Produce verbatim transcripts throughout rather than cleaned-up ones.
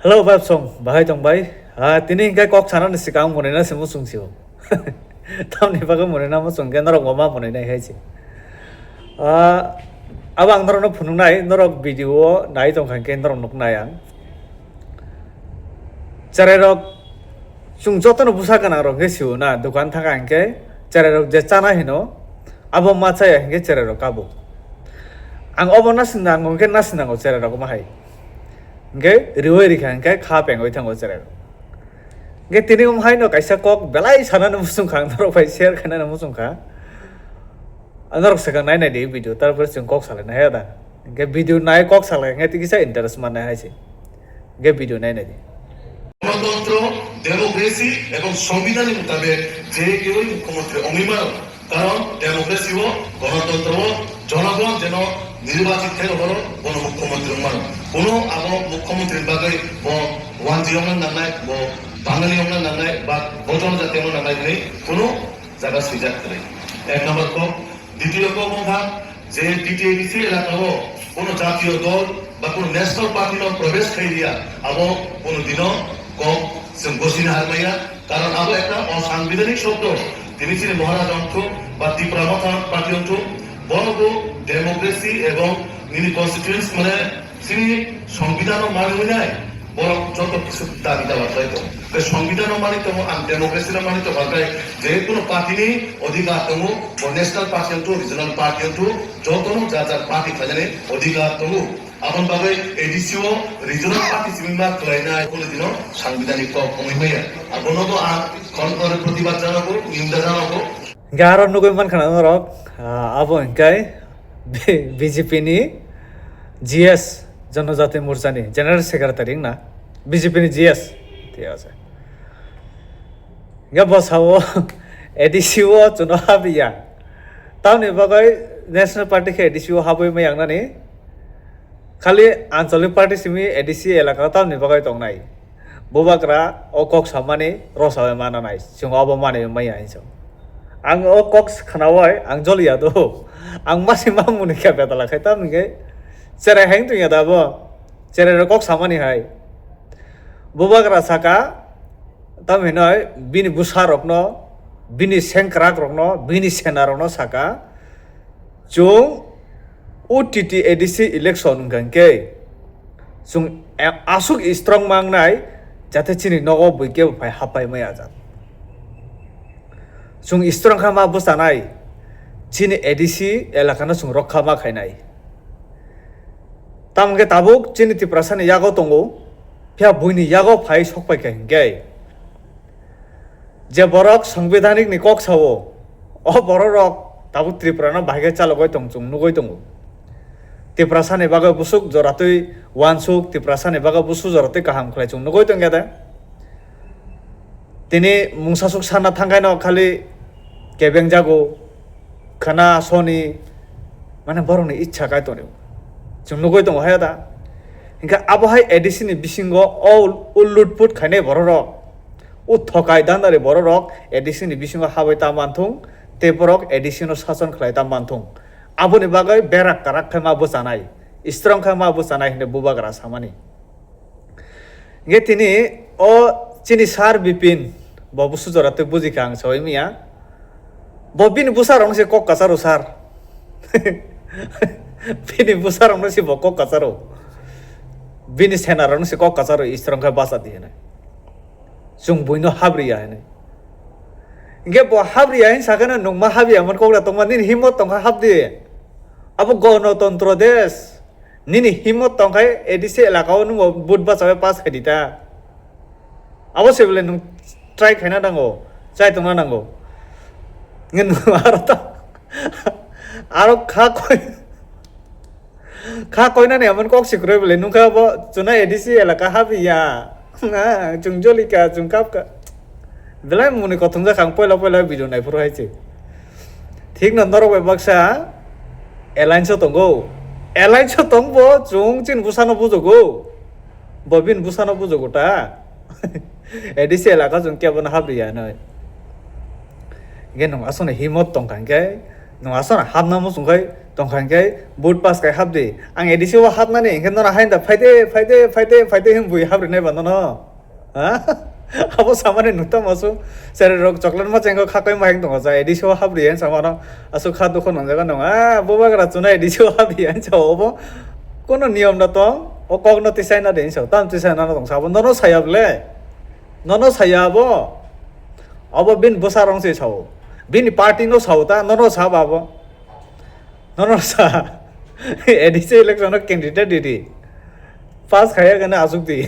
Hello, Bab Song, bahai tong bai. Ah, tini hingke kok sana ni sikang mone na simo sung sio. Tamni bagwi mone na mo sung ke norok bo ma mone na hai si. Ah, abo ang norok no phunuk nai, norok video o nai tong khan ke norok nuk nai ang. Cherai rok, chwng joto no bwsa gwnang rok ke sio na, dokan thang kha hingke cherai rok je chana hino, abo ma chaya hingke cherai rok kabo. Ang obo nasinang hingke nasinang o cherai rok ma hai. Hingke riwai rikha hingke kha pengwi thango cherai rok. Hingke tini um haino kaisa kok belai sanani muchung kha, ang norok bai share khainani muchung kha. Ang norok swkang nai nai di video, tarpore chwng kok salai nai ya da. Hingke video nai kok salai hingke tei kisa interest mannai hai se. Hingke video nai nai di. গণতন্ত্র, ডেমোক্রেসি এবং সংবিধানের মোতাবেক যে কেউই মুখ্যমন্ত্রী অংনি মারো। কারণ ডেমোক্রেসি ও গণতন্ত্র ও জনগণ যেন নির্বাচিত হয়ে হলো কোনো মুখ্যমন্ত্রী অংমারো। কোনো আবো মুখ্যমন্ত্রীর বাগৈ ব ওয়ানজি অংনা নাংনাই, ব বাঙালি অংনা নাংনাই, বা ব জনজাতি অংনা নাংনাই নেই, কোনো জায়গা সুযোগ নেই। এক নম্বর ক। দ্বিতীয় ক বংশা যে বিটিএডিসি এলাকাও কোনো জাতীয় দল বা কোনো ন্যাশনাল পার্টির প্রবেশ খাই দিয়া আবো কোনো দিনও ক গসিনা হারমাইয়া। কারণ আবো একটা অসাংবিধানিক শব্দ। তিনি ছিলেন মহারাজ অংশ বা ত্রিপুরা মথা পার্টি অংশ, বড় ডেমোক্রেসি এবং নিনি কনস্টিটিউয়েন্স মানে Chini সংবিধানও মানি হইনাই, বরং যত কিছু দাবি দাবা খাইতো। তো সংবিধানও মানি তো, আর ডেমোক্রেসিও মানি তো, বাংলায় যে কোনো পার্টিনি অধিকার দো, ও ন্যাশনাল পার্টি অংশ, রিজনাল পার্টি অংশ, যত যা যার পার্টি খাজানে অধিকার দো। Aboni bagwi এডিসিও রিজনাল পার্টি সিমিমা খলাইনাই কোনো দিনও সাংবিধানিক ক কমই হইয়া। Abono bo ang kon kore প্রতিবাদ জানাবো, নিন্দা জানাবো। Hingke aro nugui mankha na norok, ah, abo hingke B J P ni G S, Jonojati Morcha ni General Secretary wngna, B J P ni G S, tei ase. Hingke bo sao A D C o chwngno habiya. Tamoni bagwi National Party khe A D C o habwi maya wngnani. Khali Anchalik Party simi A D C elaka tamoni bagwi tongnai. Bubagra o kok samani rosawi mana nai, chwng obo manwi maya hinwi chwng. Ang o kok khnawi ang joliya do. Ang masi mamuni khe betala khai tamni khe cherai hai wngtongya da bo. Cherai rok kok samani hai. Bubagra saka, tamhinoi bini bwsa rokno, bini sengkrak rokno, bini sena rokno saka, Chwng O T T A D C election wngkha hwnkhe chwng a-, aswk strong mangnai, jate chini nogo bui kebo phai hapai maya jat. Chwng strong kha ma bwchanai, chini A D C elakano chwng rokha ma khainai. Tamo khe tabuk chini Tiprasani yago tongo, phiya buini yago phai sokpai kha hwnkhe. Je borok sangbidhanik ni kok sao, o borok rok tabuk Tripura no bahai khe chalogwi tong, chwng nugwi tongo. Tiprasa ni bagwi busuk joratwi uansuk, Tiprasa ni bagwi busuk joratwi kaham khlai chwng nugwi tongya de. Tini mungsa suk sana thangkhai no khali kebeng jago, khana soni, mane borok ni ichha kai tongo. Chwng nugwi tongo hai da. Hinkhe abo hai A D C ni bisingo o ul-, ullutput khainai borok rok. O thokai dandari borok rok A D C ni bisingo habwi ta manthung, tei borok A D C no sason khlai ta manthung. Aboni bagwi berak karak khai ma bwchanai, strong khai ma bwchanai hinwi bubagra samani. Hinkhe tini o chini sir Bipin bo busu jora twi bujikha ang sawi manya. Bo bini bwsa rokno se kok kwcharo sir. Bini bwsa rokno se bo kok kwcharo. Bini sena rokno se kok kwcharo strong khai bacha di hinwi. Chwng buino habriya hinwi. Hinkhe bo habriya hin sakhe no nwng ma habriya man kok da tongma nini himot tongkha habdi. Abo gonotontro desh. Nini himot tongkhai A D C elaka o nwng bo vote bachawi pass khai di ta. Abo se bole nwng try khaina nango, chai tongna nango. Nwng aro ta, aro kha koi. Kha koinani emon kok si kwrwi bwle nukha bo chwna A D C elaka habi ya. Chwng jolika, chwng kapka. Belai muni kothom jak ang poila poila video naiphuru hai se. Thik no norok bai baksa alliance o tongo. Alliance o tongbo chwng chini bwsano bujugo. Bo bini bwsano bujugo ta. A D C elaka chwng kebono habriya hinwi. Hinkhe nwng aswkno himot tongkha hinkhe Nwng aswk hapna muchung khai tongkha hinkhe vote pass khai hapdi. Ang A D C o hapnani hinkhe nono hain da phaide, phaide, phaide, phaide hwn bui haprinai ba nono. Ha? Abo samani nukta masu cherai rok chocolate ma chengkho kha koi ma heng tongo cha A D C o hapri hwn samano aswk kha dukho nangjaga nong. Ah, bubagra chuna A D C o hapri hwn cha obo kono niyom da tong. O kok no tisai na de hinsa. Tam tisai na tong sabo nono saya ble. Nono saya abo. Abo bin bwsa rong se sao. Bini party no sao ta, nono sa ba abo. Nono sa. A D C election no candidate didi. Pass khaya gana asuk di.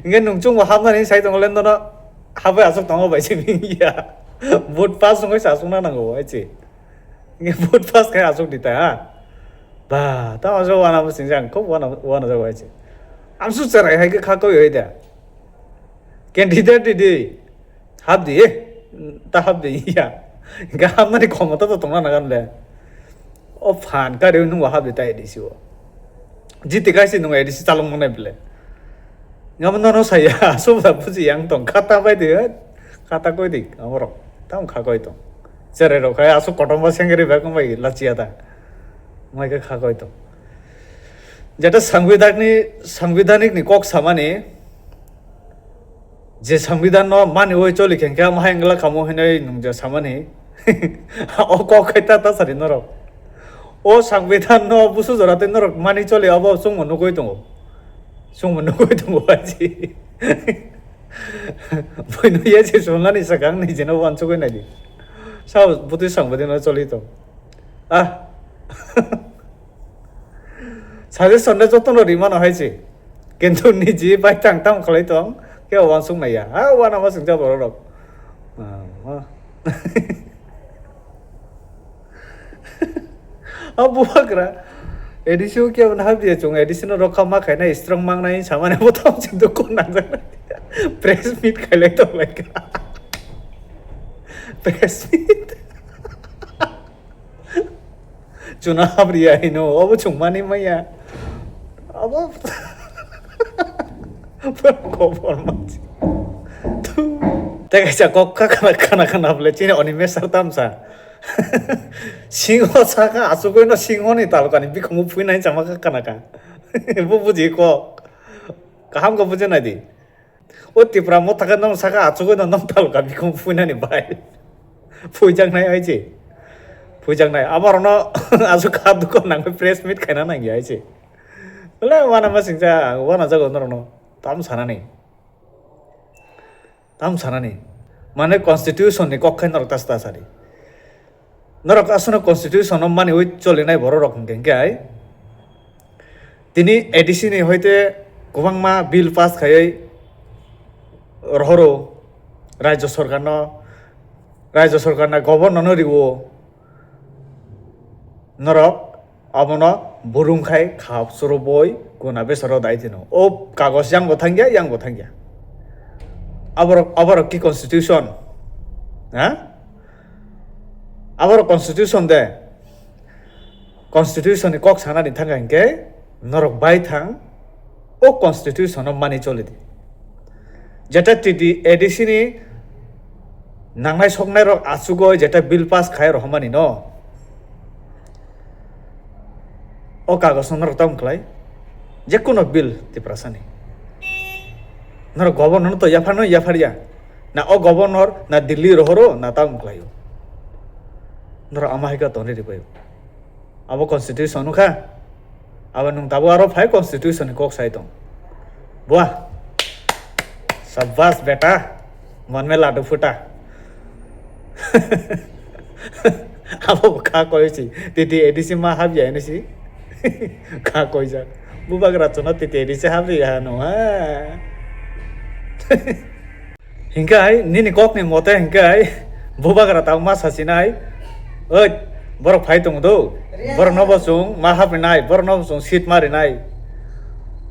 Inge nung chung hapna ni sai tong le nono habai asuk tongo bai se bing ya. Vote pass nungoi sa sung na nango bai se. Inge vote pass khai asuk di ta ha. Ba, ta asuk wana bo sinjang, kok wana, wana jago bai se. Amsu cherai hai kha koi oi da. Candidate di di. Hap di, eh. Ta hap di, ya. Ga hap nani khomota to tongna nagan le. O phan kari nung hap di ta A D C o. Jiti kaisi nung A D C chalong mone bile. Ngam nono saya, subda buji yang tong, khata bai di, eh. Khata koi di, amorok. Tam kha koi tong. Cherai rok hai, asuk kotomba sengri bai kong bai lachiya ta. Mai kha koi tong. Jeta sangbidak ni, sangbidanik ni kok samani, je sangbidan no mani oi choli khenkhe amo hai wngla kamo hinoi nung je samani. O kok khai ta ta sari norok. O sangbidan no busu jora tei norok mani choli abo chwngmo nugui tongo. Chwngmo nugui tongo aji. Buino ye je chulnani sakang ni jeno wansugui nai di. Sao butui sangbidan no choli tong. Ah. Suggestion de jotono rimano hai se. Kintu niji bai tang tang khlai tong, khe wansuk naiya. Ha, wana ma singja borok rok. Ah, ah. A bubagra. A D C o khe na habya chung, A D C no rokha ma khaina strong mang nai samane bo tong chintu kon nang. Press meet khailai tong lai. Press meet. Chuna habriya hino, obo chungmani maya. Obo kobor mansi. Tei kaisa kok kha khana, khana, khana bole chini oni mesar tamsa. Singho saka asugoi no singho ni talkani bikhumu phuinai chama kha khana kha. Bu buji kok. Kaham khe buji nai di. O Tipra motha khe nong saka achugwi no nong talka bikhung phuinani bai. Phuijaknai ai se. Phuijaknai. Aborokno aswk kha dukho nangwi press meet khaina nangya ai se. Bole wana ma singcha, wana jago norokno. Tam sanani. Tam sanani. Mane constitution ni kok khai norok tas tas ari. Norok aswkno constitution no maniwi cholinai borok rok hwnkhe hwnkhe hai. Tini A D C ni hoite kwbangma bill pass khaiwi rohoro rajya sorkar no, rajya sorkar na governor no riwo norok. Abono burum khai kha churubui kuna besaro dai tino. O kagos yang bo thangya, yang bo thangya. Aborok, aborok ki constitution? Ha? Aborok constitution de. Constitution ni kok sanani thangkha hinkhe norok bai thang. O constitution no mani choli di. Jeta T D, A D C ni nangnai soknai rok achugoi jeta bill pass khai rohormani no. O kagos no norok tamo khlai. Jekuno bill Tiprasa ni. Norok governor no to yaphar no yapharya. Na o governor na Delhi rohoro na tamo khlaio. Norok ama hai kha tonri ribaio. Abo constitution wngkha. Abo nwng tabuk aro phai constitution ni kok sai tong. Buah. Sabbas beta. Manme ladu phuta. Abo bo kha koi si. Titi A D C ma habya ni si. Kha koi jak. Bubagra chwngno Titi A D C habya no ha. Hinkhe hai, nini kokni mote hinkhe hai, bubagra tang ma sasinai, "Oi, borok phai tongo do, borokno bo chwng ma haprinai, borokno bo chwng seat ma rinai."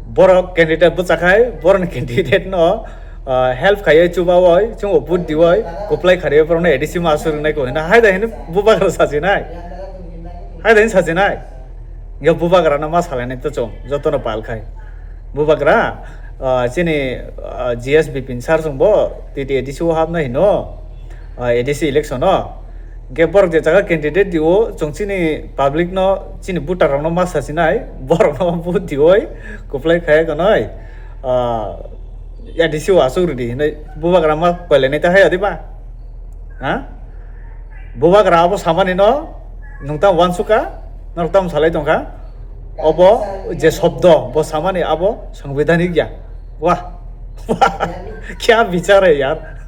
Borok candidate bwchakhai, borokni candidate no, ah, help khaiwi chubawi, chwngbo vote diwi, kwplai khariwi borokno A D C ma aswk rwnai kho hino, hai da hino bubagra sasinai. Hai da hino sasinai. Hinkhe bubagrano ma salainai to chwng, jotono pal khai. Bubagra, ah, chini, ah, G S Bipin sir chwngbo T T A D C o hapna hino, ah, A D C election o. Hingke borok je jaga candidate dio, chwng chini public no, chini voter rok no ma sasinai, borok no vote dioi, kwplai khai kanai. Ah, ya D C o asuk ridi hinui bubagra ma koilai nai ta hai adi ba? Ha? Bubagra abo samani no, nung tam uansuk kha, norok tam salai tong kha. Obo je shobdo, bo samani abo sangbidhanik ya. Wah. Kya bichar hai yaar.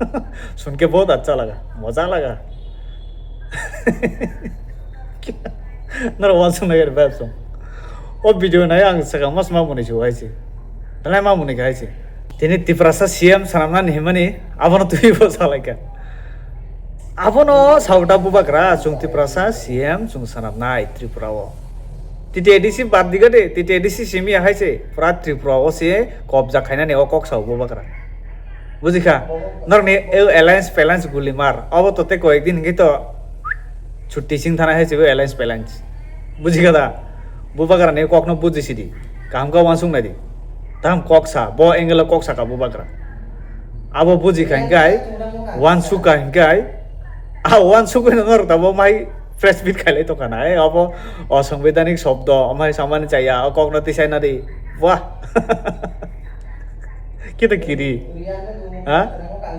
Sun ke bahut accha laga. Maza laga. Naro wansuk nai bai song. O video nai ang sakang mas ma muni chu hai se. Dalai ma muni khai se. Tini Tiprasa C M sanamna ni himani abono twi bo salai kha. Abono sauda bubagra chwng Tiprasa C M chwng sanamnai Tripura o. T T A D C bad diga de, T T A D C simi ya hai se, pura Tripura o se kobja khainani o kok sao bubagra. Bujikha, norni e alliance phalange gulimar, abo to te koyek din hingke to chutti sing thana hai se bo alliance phalange. Bujikha da, bubagra ni kok no bujisidi, kaham khe wansuk naidi. Taham kok sa, bo angle o kok saka bubagra. Abo bujikha hingke, wansukha hingke, a wansuk no norok tabo mai press meet khailai tongkha na, eh, abo o sangbidhanik shobdo, amai samani chaya, o kok no tisai nadi. Wah. Kito kiri. Ha?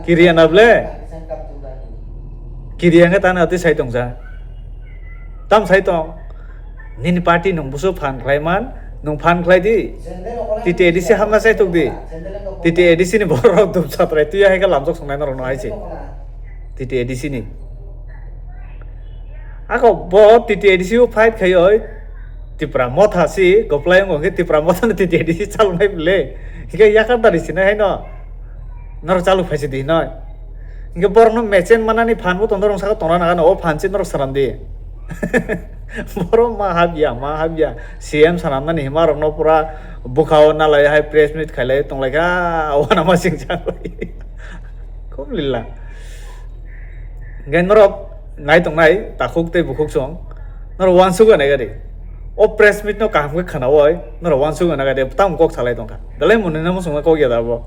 Kiri ana ble? Kiri hingke tana ati sai tongsa. Tam sai tong. Nini party nung busu phan khlai man, nung phan khlai di. T T A D C hamna sai tok di. T T A D C ni borok dum satrai tuya hai khe lamjok songnai norok no hai se. T T A D C ni. Ako bo T T A D C o fight khai oi. Tipra motha si, goplai wngkha khe Tipra motha no T T A D C chalnai bile. Hingke yakar dari sinai hai no. Norok chalu phaisi di hinoi. Hingke borokno mecheng manani phan bo tongdo rong saka tongna naga no, o phan se norok sanam di. Borok ma habya, ma habya. C M sanamnani hima rokno pura bwkhao nalai hai press meet khailai tonglaikha, wana ma singcha lai. Khub lila. Hingke norok nai tongnai takhuk tei bukhuk song. Norok wansuk nai gari. O press meet no kaham khe khana oi, norok wansuk nai gari. Tamo kok salai tongkha. Belai mwnwi no muchungma kok ya da bo.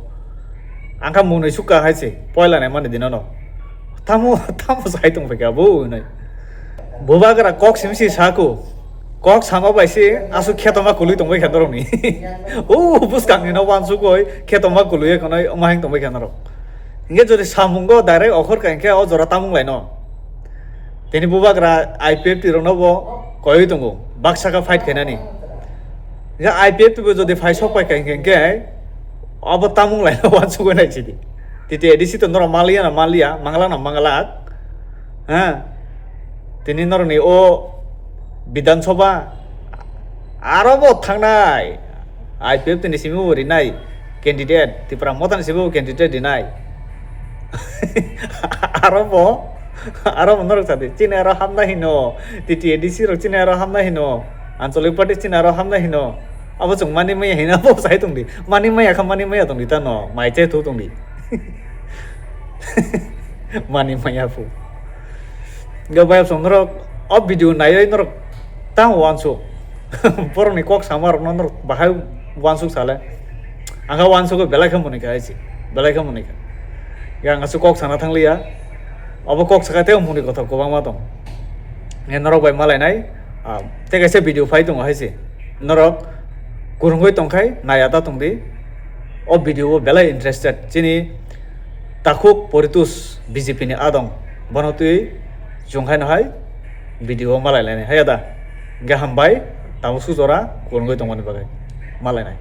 Ang kha mwnwi sukha hai se, poila nai mani dino no. Tamo, tamo sai tong phaikha bo hinui. Bubagra kok sim si saku. Kok sama bai se aswk khetoma kwlwi tong bai kha norokni. O bwskang ni no wansuk oi khetoma kwlwi khanai ma hing tong bai kha norok. Hingke jodi samungo direct okhor kha hingke o jora tamung lai no. Tini bubagra I P F T rokno bo koiwi tongo, baksa kha fight khainani. Hingke I P F T bo jodi phai sok pai kha hingke, hingke abo tamung lai no wansugwi nai sidi. T T A D C to norok maliya na maliya, mangala na mangala. Ha? Tini norokni o Bidhan Sabha aro bo thangnai. I P F T ni simi bo rinai candidate, Tipra Motha ni simi bo candidate rinai. Aro bo, aro bo norok sadi, chini aro hamna hino, T T A D C rok chini aro hamna hino, Anchalik Party chini aro hamna hino. Abo chwng mani maya hino, abo sai tongdi. Mani maya kha, mani maya tongdi ta no, mai chai thu tongdi. Mani maya phu. Ga bai song norok, o video naiwi norok tamo wansuk. Borokni kok sama rokno norok bahai wansuk sale. Ang kha wansuk belai khe muni kha hai se. Belai khe muni kha. Ga ang asuk kok sana thang liya. Abo kok saka tei muni kothok kwbangma tong. Nge norok bai malainai. Ah, tei kaisa video phai tongo hai se. Norok kurungwi tongkhai naiya ta tongdi. O video o belai interested. Chini takhuk Poritus B J P ni adong. Bono twi chwng haino hai video o malai lainai. Haya da. Hingke hambai. Tamo sujora kurungwi tongmani bagwi. Malai nai.